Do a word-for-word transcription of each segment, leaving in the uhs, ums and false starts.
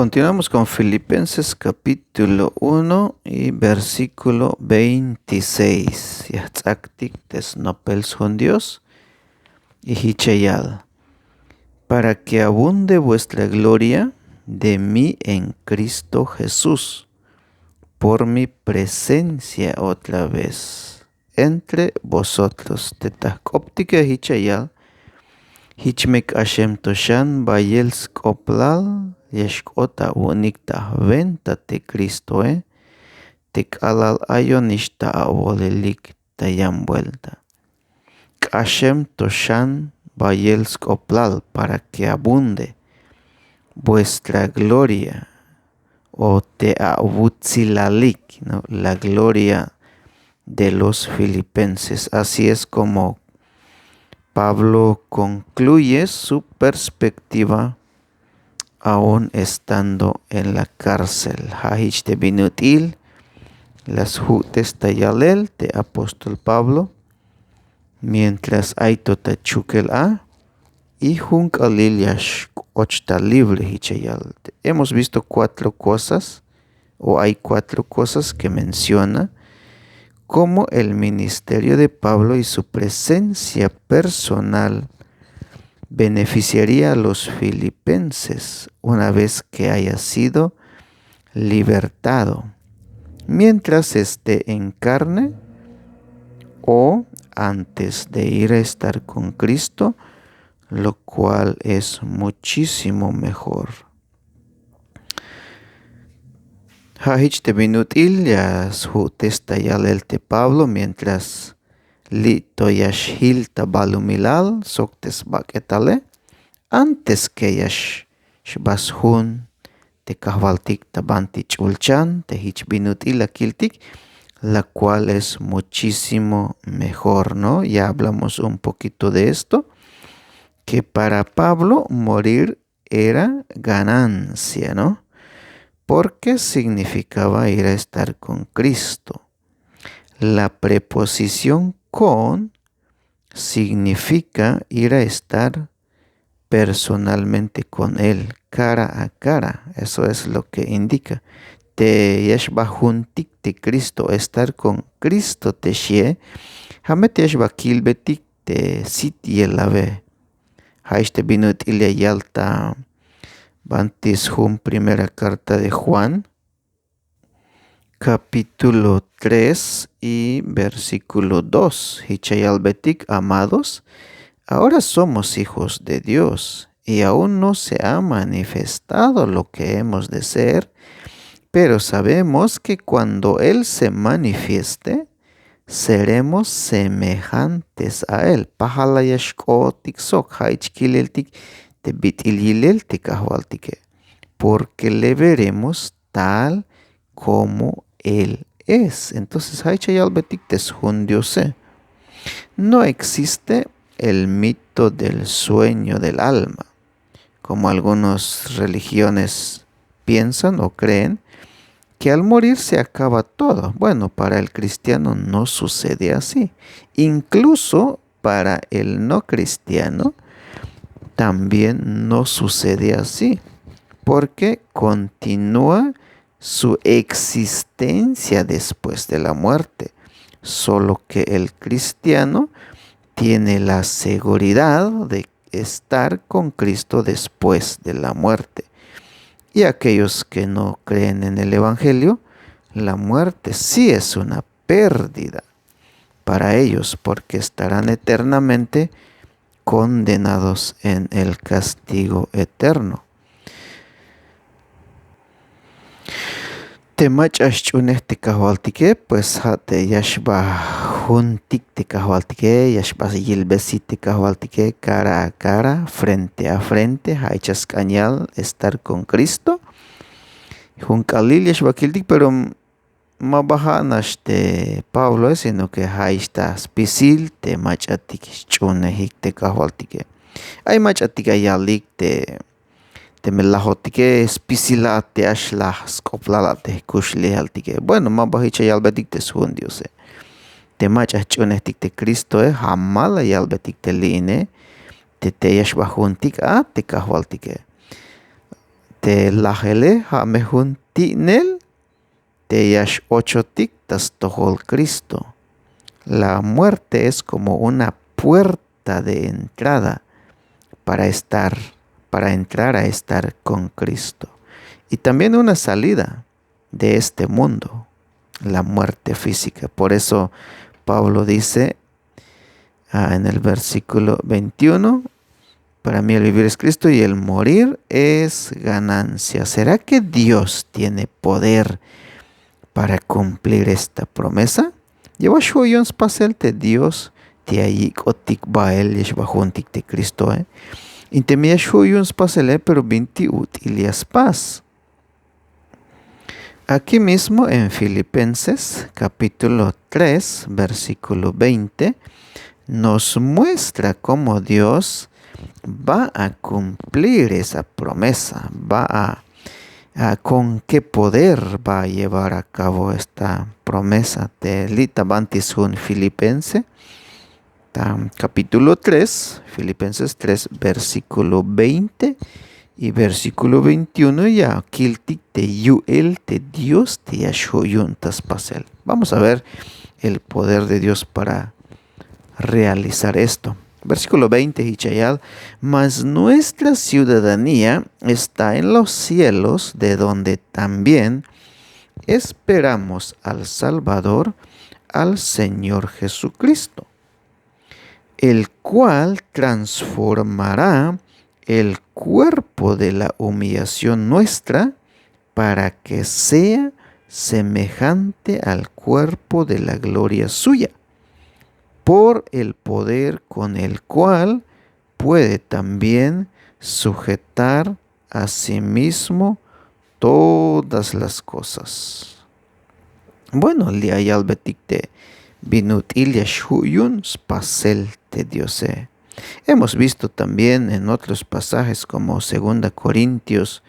Continuamos con Filipenses capítulo uno y versículo veintiséis. Ya jts'aktik te snopel sjun Dios. Y jich ya yal: para que abunde vuestra gloria de mí en Cristo Jesús, por mi presencia otra vez entre vosotros. Te ta jk'optike jich ya yal: jich me k'axem to xan bayel sk'oplal ya xk'ot awu'unik ta jwenta te Cristoe, te k'alal ayonix ta awolelik ta yan vuelta. K'axem to xan bayel sk'oplal para que abunde vuestra gloria, o te awutsilalik, ¿no? La gloria de los filipenses. Así es como Pablo concluye su perspectiva aún estando en la cárcel. Ja' jich te bin ut'il la sju'tes ta yalel te apóstol Pablo mientras ay to ta chukel a, y jun k'alil ya xk'och ta libre jich ya yal. Hemos visto cuatro cosas, o hay cuatro cosas que menciona, cómo el ministerio de Pablo y su presencia personal beneficiaría a los filipenses una vez que haya sido libertado, mientras esté en carne o antes de ir a estar con Cristo, lo cual es muchísimo mejor. Ja' jich te bin ut'il ya sju'tes ta yalel te Pablo mientras li' to ya xjil ta balumilal sok te sbak'etale, antes que ya xba sjun te kajwaltik ta banti ch'ulchan te jich bin ut'il la kiltik, la cual es muchísimo mejor, ¿no? Ya hablamos un poquito de esto, que para Pablo morir era ganancia, ¿no? Porque significaba ir a estar con Cristo. La preposición con significa ir a estar personalmente con Él, cara a cara. Eso es lo que indica. Te ya xba juntik te Cristo, estar con Cristo te xie, ja' me te ya xba kilbetik te sit yelabe. Ja' jich te bin ut'il ya yal ta banti sjun primera carta de Juan, capítulo tres y versículo dos. Jich ya yalbetik: amados, ahora somos hijos de Dios, y aún no se ha manifestado lo que hemos de ser, pero sabemos que cuando Él se manifieste, seremos semejantes a Él. Pajal la ya xk'ootik sok, ja' jich kileltik te bit'il yilel te kajwaltike, porque le veremos tal como Él es. Entonces ja' jich ya yalbetik te sjun Diose. No existe el mito del sueño del alma, como algunas religiones piensan o creen, que al morir se acaba todo. Bueno, para el cristiano no sucede así. Incluso para el no cristiano también no sucede así, porque continúa su existencia después de la muerte, solo que el cristiano tiene la seguridad de estar con Cristo después de la muerte. Y aquellos que no creen en el Evangelio, la muerte sí es una pérdida para ellos, porque estarán eternamente condenados en el castigo eterno. Te mach'a sch'unej te kajwaltike, pues ja' te ya xba juntik te kajwaltike, ya xba yilbesik te kajwaltike cara a cara, frente a frente, ja' jich ya sk'an yal estar con Cristo. Jun k'alil ya xba kiltik, pero ma ba ja' nax te Pabloe, sino que ja' jich ta spisil te mach'atik sch'unejik te kajwaltike. Ay mach'atik ya yalik te teme lajotike spisil a te ya xlaj sk'oplal a te jkuxlejaltike. Bueno, ma ba jich ya yalbetik te sjun Diose. Te mach'a jch'uunejtik te Cristoe, jamal la yalbetik te li'ine, te te ya xba juntik a te kajwaltike. Te lajele ja' me jun ti'nel te ya x'ochotik ta stojol Cristo. La muerte es como una puerta de entrada para estar, para entrar a estar con Cristo. Y también una salida de este mundo, la muerte física. Por eso Pablo dice, ah, en el versículo veintiuno: "Para mí el vivir es Cristo y el morir es ganancia". ¿Será que Dios tiene poder para cumplir esta promesa? Ya ba xju' yu'un spasel te Dios te ya yik'otik bael ya xba juntik te Cristoe. In teme ya xju' yu'un spasele, pero binti ut'il ya spas. Aquí mismo en Filipenses capítulo tres, versículo veinte, nos muestra cómo Dios va a cumplir esa promesa, va a, a con qué poder va a llevar a cabo esta promesa. Te li' ta banti sjun Filipense, ta capítulo tres, Filipenses tres, versículo veinte y versículo veintiuno, ya kiltik te yu'el te Dios te ya xju' yu'un ta spasel. Vamos a ver el poder de Dios para realizar esto. Versículo veinte, jich ya yal: "Mas nuestra ciudadanía está en los cielos, de donde también esperamos al Salvador, al Señor Jesucristo, el cual transformará el cuerpo de la humillación nuestra para que sea semejante al cuerpo de la gloria suya, por el poder con el cual puede también sujetar a sí mismo todas las cosas". Bueno, li' ya yalbetik te bin ut'il ya xju' yu'un spasel te Diose. Hemos visto también en otros pasajes como segunda Corintios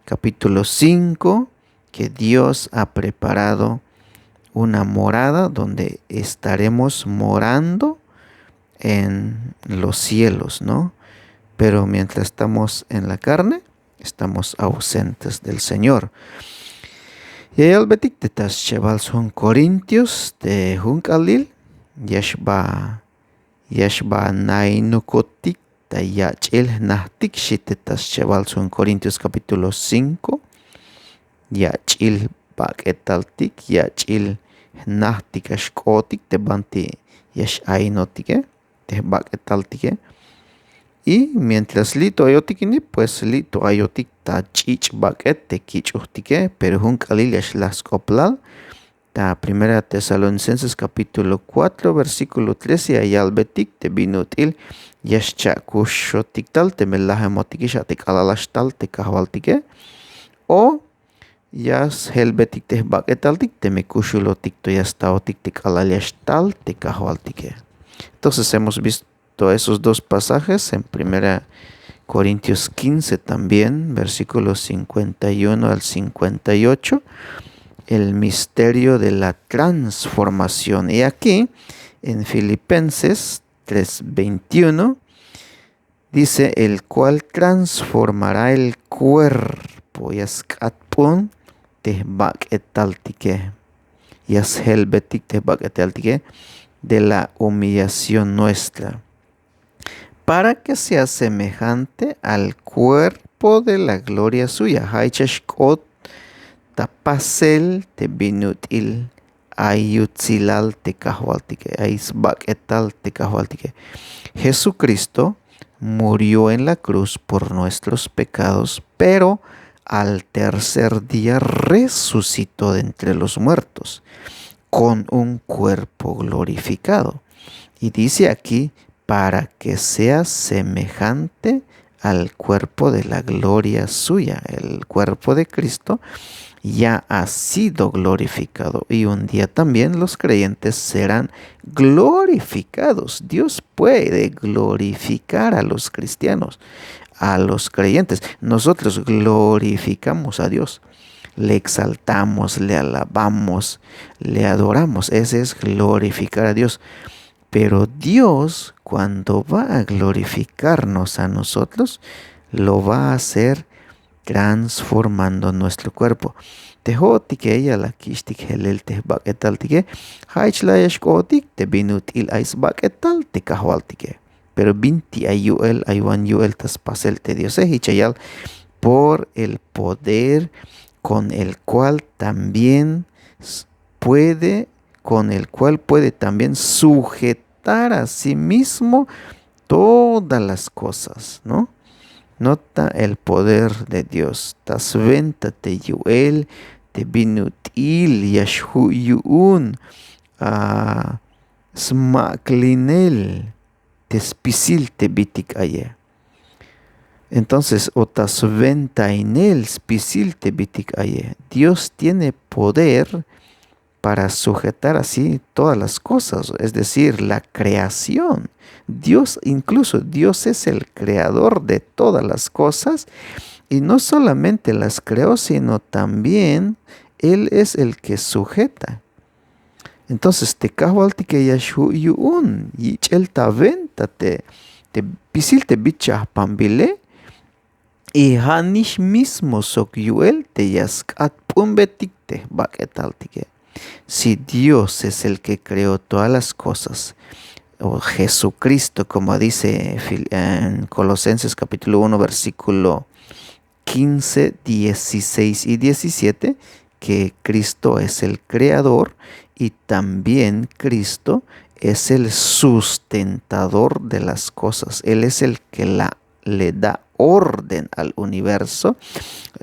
capítulo cinco, que Dios ha preparado una morada donde estaremos morando en los cielos, ¿no? Pero mientras estamos en la carne, estamos ausentes del Señor. Ya yalbetik te ta schebal sjun Corintios te jun k'alil, ya xba, ya xba nainukotik ta yach'il jnajtik, xi te ta schebal sjun Corintios capítulo cinco, yach'il bak'etaltik, yach'il jnajtik ya xk'ootik te banti ya x-ainotike, te jbak'etaltike. Y mientras li'to ayotik ini, pues li'to ayotik ta ch'ich' bak'et te kich'ujtike, pero jun k'alil ya xlaj sk'oplal. Ta Primera Tesalonicenses capítulo cuatro, versículo trece, ya yalbetik te bin ut'il ya xcha'kuxotik tal teme lajemotikix a te k'alal ya xtal te kajwaltike, o ya sjelbetik te jbak'etaltik teme kuxulotik to ya staotik te k'alal ya xtal te kajwaltike. Entonces hemos visto esos dos pasajes en Primera Corintios quince también, versículos cincuenta y uno al cincuenta y ocho, el misterio de la transformación. Y aquí, en Filipenses tres veintiuno, dice: "El cual transformará el cuerpo", ya sk'atp'un te jbak'etaltike, ya sjelbetik te jbak'etaltike, "de la humillación nuestra, para que sea semejante al cuerpo de la gloria suya". Ja' jich ya xk'ot ta pasel te bin ut'il ay yutsilal te kajwaltike, ay sbak'etal te kajwaltike. Jesucristo murió en la cruz por nuestros pecados, pero al tercer día resucitó de entre los muertos con un cuerpo glorificado. Y dice aquí, para que sea semejante al cuerpo de la gloria suya. El cuerpo de Cristo ya ha sido glorificado y un día también los creyentes serán glorificados. Dios puede glorificar a los cristianos, a los creyentes. Nosotros glorificamos a Dios. Le exaltamos, le alabamos, le adoramos. Ese es glorificar a Dios. Pero Dios, cuando va a glorificarnos a nosotros, lo va a hacer transformando nuestro cuerpo. Te jo'otike ya la kixtik jelel te jbak'etaltike, ja'ich la ya xk'otik te bin ut'il ay sbak'etal te kajwaltike. Pero binti ay yu'el, ay wan yu'el ta spasel te diose, jich ya yal: por el poder con el cual también s- puede, con el cual puede también sujetar a sí mismo todas las cosas, ¿no? Nota el poder de Dios. Ta swenta te yu'el te bin ut'il ya xju' yu'un a smak'linel te spisil te bitik aye. Entonces o ta swentainel spisil te bitik aye, Dios tiene poder para sujetar así todas las cosas, es decir, la creación. Dios, incluso Dios es el creador de todas las cosas, y no solamente las creó, sino también Él es el que sujeta. Entonces te kajwaltike ya xju' yu'un yich'el ta wenta te te spisil te bit chajpanbile. Y ja' nix mismo sok yu'el te ya sk'atp'unbetik te jbak'etaltike. Si Dios es el que creó todas las cosas, o Jesucristo, como dice en Colosenses capítulo uno, versículo quince, dieciséis y diecisiete, que Cristo es el creador y también Cristo es el sustentador de las cosas. Él es el que la, le da orden al universo,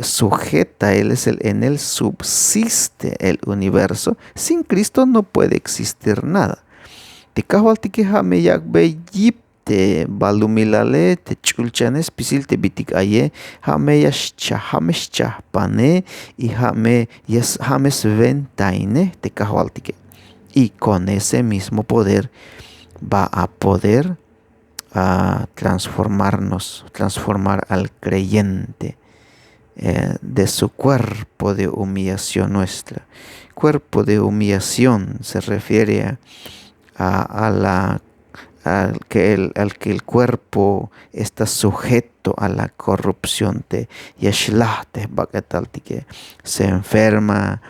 sujeta, él es el, en él subsiste el universo. Sin Cristo no puede existir nada. Te kajwaltike ja' me yak'be yip te balumilale, te ch'ulchane spisil te bitik aye, ja' me ya xcha, ja' me xchajpane, y ja' me ya s- ja' me swentaine te kajwaltike. Y con ese mismo poder va a poder a transformarnos, transformar al creyente eh, de su cuerpo de humillación nuestra. Cuerpo de humillación se refiere a, a, a la al que el, al que el cuerpo está sujeto a la corrupción te ya xlaj te jbak'etaltike, se enferma,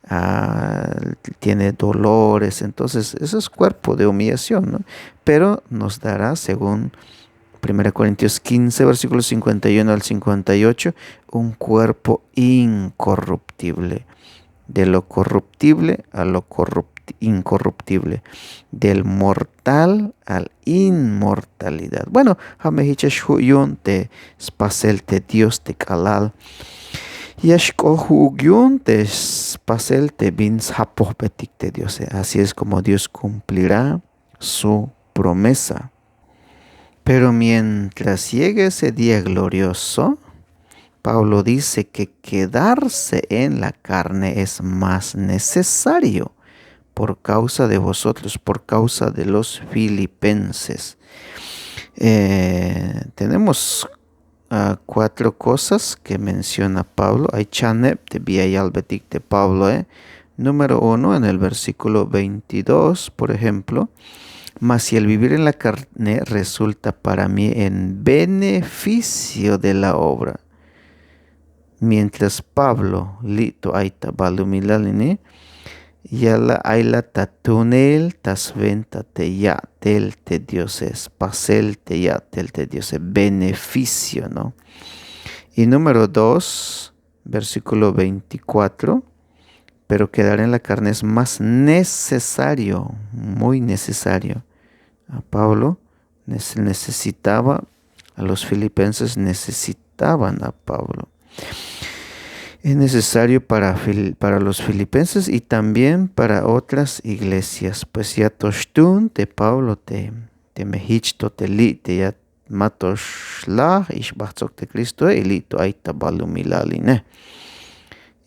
ah, tiene dolores. Entonces eso es cuerpo de humillación, ¿no? Pero nos dará según primera Corintios quince, versículos cincuenta y uno al cincuenta y ocho, un cuerpo incorruptible. De lo corruptible a lo corrupti- incorruptible. Del mortal al inmortalidad. Bueno, ja' me jich ya xju' yu'un te spasel te Dios te k'alal. Ya xk'o ju'uk yu'un te spasel te bin sjapojbetik te Diose. Así es como Dios cumplirá su promesa. Pero mientras llegue ese día glorioso, Pablo dice que quedarse en la carne es más necesario por causa de vosotros, por causa de los filipenses. Eh, tenemos ah, cuatro cosas que menciona Pablo. Ay chaneb te bi ya yalbetik te Pabloe. Número uno, en el versículo veintidós, por ejemplo: mas si el vivir en la carne resulta para mí en beneficio de la obra. Mientras Pablo li' to ay ta balumilal ini, ya la ay la ta tunel ta swenta te ya'tel te Diose, spasel te ya'tel te Diose, beneficio, ¿no? Y número dos, versículo veinticuatro: pero quedar en la carne es más necesario, muy necesario. A Pablo nece- necesitaba, a los filipenses necesitaban a Pablo. Es necesario para, fil- para los filipenses y también para otras iglesias. Pues ya to xtuun te Pablo te, te me jich to te li' te ya ma to xlaj ix bajtzok te Cristoe, y li' to ay ta balumilal ine.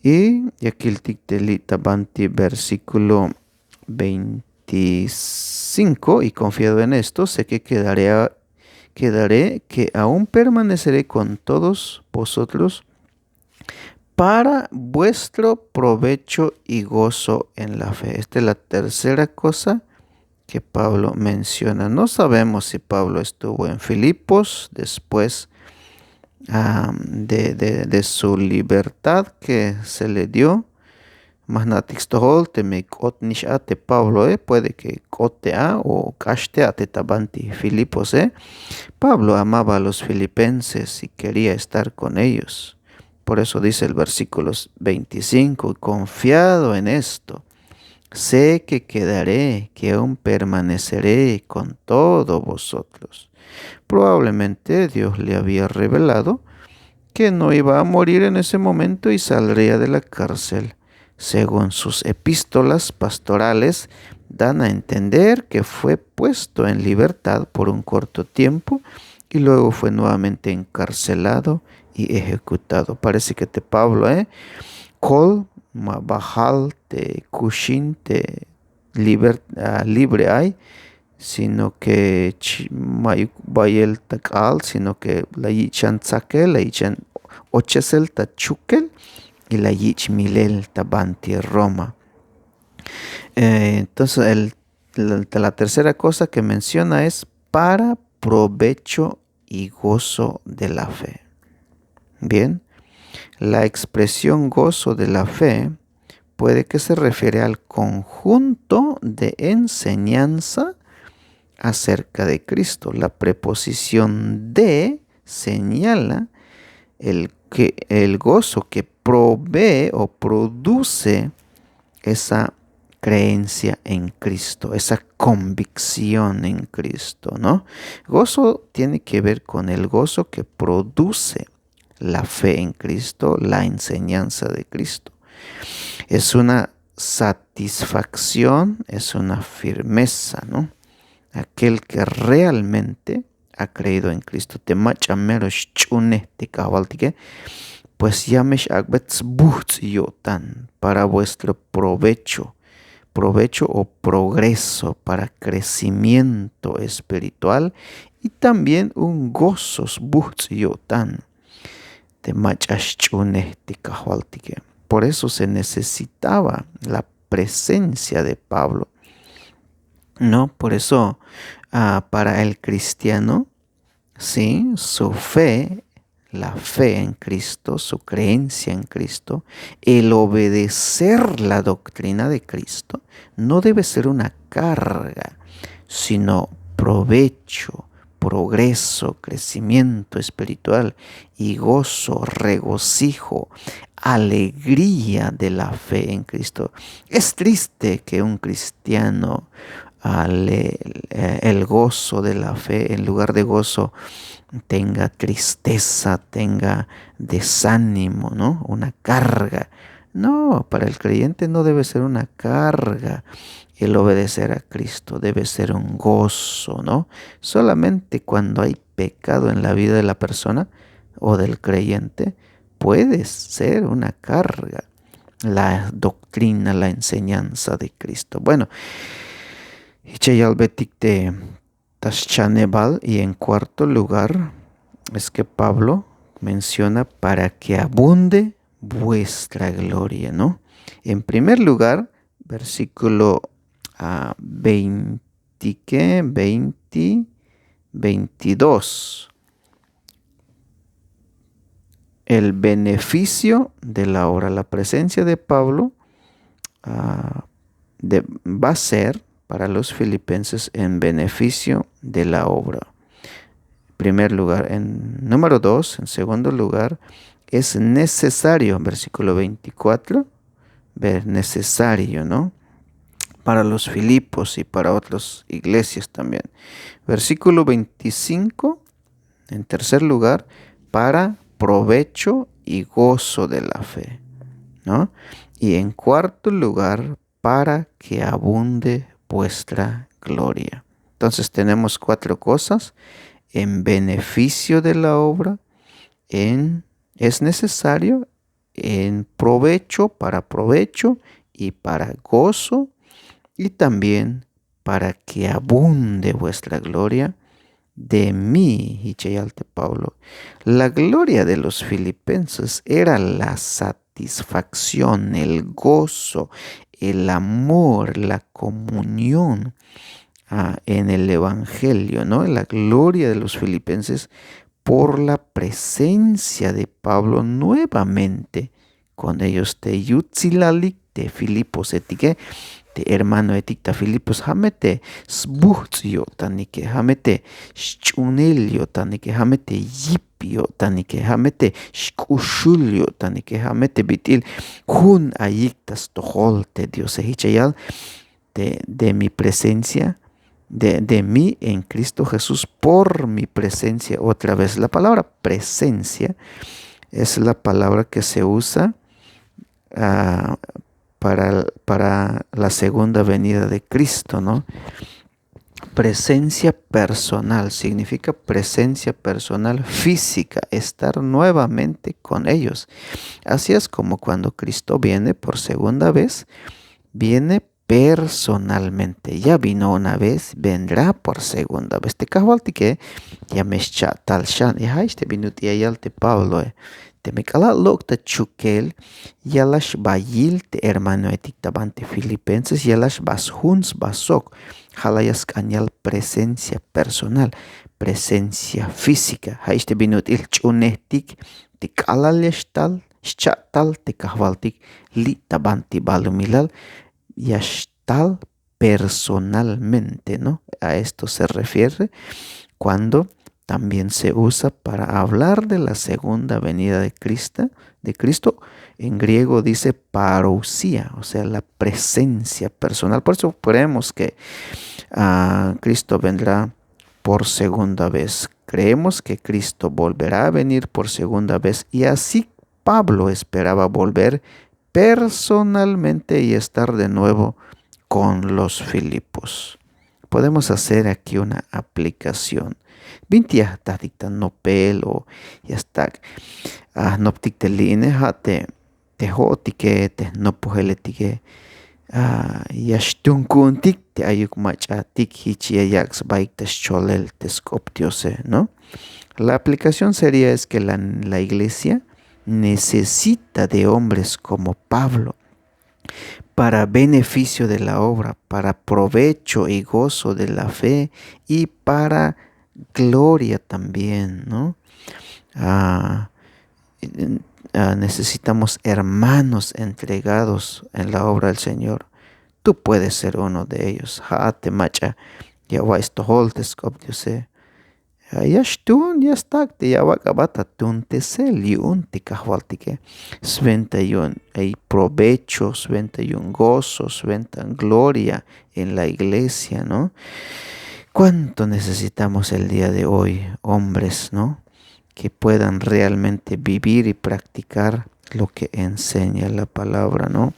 Y ya kiltik te li' ta banti versículo veinticinco: y confiado en esto, sé que quedaré, a- quedaré que aún permaneceré con todos vosotros para vuestro provecho y gozo en la fe. Esta es la tercera cosa que Pablo menciona. No sabemos si Pablo estuvo en Filipos después ah, de, de, de su libertad que se le dio. Ma jna'tik stojol teme k'ot nix a te Pabloe, puede que k'ot te a o k'ax te a te ta banti Filipose. Pablo amaba a los filipenses y quería estar con ellos. Por eso dice el versículo veinticinco: "Confiado en esto, sé que quedaré, que aún permaneceré con todos vosotros". Probablemente Dios le había revelado que no iba a morir en ese momento y saldría de la cárcel. Según sus epístolas pastorales, dan a entender que fue puesto en libertad por un corto tiempo y luego fue nuevamente encarcelado y ejecutado. Parece que te Pablo, ¿eh? Kol, ma bajal te kuxin te liber-, ah, libre ay, sino que ch-, ma'yuk bayel ta k'aal, sino que la yich' xan tsakel, la yich' xan ochesel ta chukel, y la yich' milel ta banti Roma. Eh, entonces, el, la, la tercera cosa que menciona es para provecho y gozo de la fe. Bien, la expresión gozo de la fe puede que se refiere al conjunto de enseñanza acerca de Cristo. La preposición de señala el, que, el gozo que provee o produce esa creencia en Cristo, esa convicción en Cristo, ¿no? Gozo tiene que ver con el gozo que produce la fe en Cristo, la enseñanza de Cristo. Es una satisfacción, es una firmeza, ¿no? Aquel que realmente ha creído en Cristo. Te mach'a mero xch'unej te kajwaltike, pues ya me x'ak'bet sbujts' yo'tan para vuestro provecho, provecho o progreso, para crecimiento espiritual y también un gozo sbujts' yo'tan te mach'a xch'unej te kajwaltike. Por eso se necesitaba la presencia de Pablo, ¿no? Por eso, ah, para el cristiano, sí, su fe, la fe en Cristo, su creencia en Cristo, el obedecer la doctrina de Cristo, no debe ser una carga, sino provecho, progreso, crecimiento espiritual y gozo, regocijo, alegría de la fe en Cristo. Es triste que un cristiano, ah, le, eh, el gozo de la fe, en lugar de gozo, tenga tristeza, tenga desánimo, ¿no? Una carga. No, para el creyente no debe ser una carga el obedecer a Cristo, debe ser un gozo, ¿no? Solamente cuando hay pecado en la vida de la persona o del creyente, puede ser una carga la doctrina, la enseñanza de Cristo. Bueno, y che yalbetik te ta schanebal, y en cuarto lugar, es que Pablo menciona para que abunde vuestra gloria, ¿no? En primer lugar, versículo, ah, veinte, ¿qué? Veinte, veintidós. El beneficio de la obra, la presencia de Pablo, ah, de, va a ser para los filipenses en beneficio de la obra. Primer lugar, en número dos, en segundo lugar, es necesario, versículo veinticuatro, ver, necesario, ¿no? Para los Filipos y para otras iglesias también. Versículo veinticinco, en tercer lugar, para provecho y gozo de la fe, ¿no? Y en cuarto lugar, para que abunde vuestra gloria. Entonces tenemos cuatro cosas: en beneficio de la obra, en, es necesario, en provecho, para provecho y para gozo, y también para que abunde vuestra gloria de mí, y chayal te Pablo. La gloria de los filipenses era la satisfacción, el gozo, el amor, la comunión, ah, en el evangelio, ¿no? La gloria de los filipenses por la presencia de Pablo nuevamente con ellos. Te yutsilalik te Filiposetike, te hermanoetik ta Filipos, ja' me te sbujts' yo'tanike, ja' me te xch'unel yo'tanike, ja' me te yip yo'tanike, ja' me te xk'uxul yo'tanike, ja' me te bit'il jun ayik ta stojol te Diose. Jich ya yal te, de mi presencia, de, de mí en Cristo Jesús, por mi presencia. Otra vez, la palabra presencia es la palabra que se usa ah, para, para la segunda venida de Cristo, ¿no? Presencia personal significa presencia personal física, estar nuevamente con ellos. Así es como cuando Cristo viene por segunda vez, viene personalmente. Ya vino una vez, vendrá por segunda vez. Te Kajwaltike ya me xcha' tal xan. Y ja'ix te bin ut'il ya yal te Pabloe. Teme k'alal lok' ta chukel, ya la xba yil te hermanoetik ta banti Filipenses, ya la xba sjun sba sok. Ja' la ya sk'an yal presencia personal, presencia física. Ja'ix te bin ut'il jch'uunejtik te k'alal ya xtal, xcha' tal te Kajwaltik li' ta banti balumilal, ya xtal personalmente, ¿no? A esto se refiere cuando también se usa para hablar de la segunda venida de Cristo, de Cristo. En griego dice parousia, o sea, la presencia personal. Por eso creemos que ah, Cristo vendrá por segunda vez. Creemos que Cristo volverá a venir por segunda vez y así Pablo esperaba volver personalmente y estar de nuevo con los Filipos. Podemos hacer aquí una aplicación. Binti ya jtatik ta nopel o ya stak' a jnoptik te li'ine, ja' te, te jo'otike, te jnopojeletike, ah, ya xtun ku'untik te ayuk mach'atik jich ya yak' sbaik ta xcholel te sk'op Diose, ¿no? La aplicación sería es que la, la iglesia necesita de hombres como Pablo para beneficio de la obra, para provecho y gozo de la fe y para gloria también, ¿no? Ah, en- ah, necesitamos hermanos entregados en la obra del Señor. Tú puedes ser uno de ellos. Ja'at te mach'a ya awa'iy stojol te sk'op Diose. Ya xtun, ya stak' te ya awak' aba ta tuuntesel yu'un te Kajwaltike. Swenta yu'un ay provecho, swenta yu'un gozo, swenta gloria en la iglesia, ¿no? ¿Cuánto necesitamos el día de hoy hombres, ¿no? Que puedan realmente vivir y practicar lo que enseña la palabra, ¿no?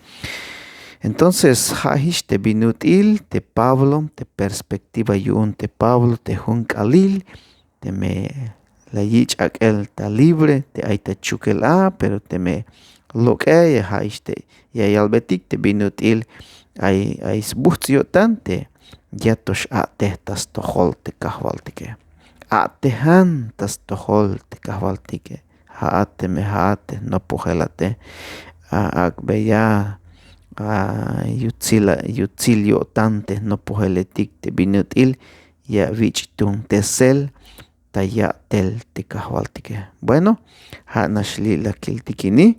Entonces, ja' jich te bin ut'il te Pablo, te perspectiva yu'un te Pablo, te jun k'alil, teme la yich' ak'el ta libre, te ay ta chukel a, pero teme lok'e, ya ja'ix te ya yalbetik te bin ut'il ay, ay sbujts' yo'tan te ya to x-a'tej ta stojol te Kajwaltike. A'tejan ta stojol te Kajwaltike. Ja'at teme ja'at te jnopojelate, a, ak'beya, a, yutsil, yutsil yo'tan te jnopojeletik te bin ut'il ya awich' tuuntesel ta ya'tel te Kajwaltike. Bueno, ja' nax li' la kiltik ini.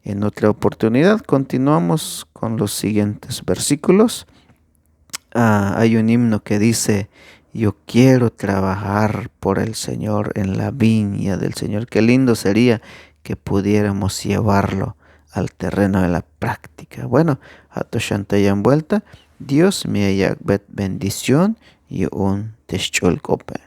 En otra oportunidad continuamos con los siguientes versículos. Ah, hay un himno que dice: "Yo quiero trabajar por el Señor en la viña del Señor". Qué lindo sería que pudiéramos llevarlo al terreno de la práctica. Bueno, ja' to xan ta yan vuelta. Dios me ya yak'bey bendición yu'un te xch'ul k'ope.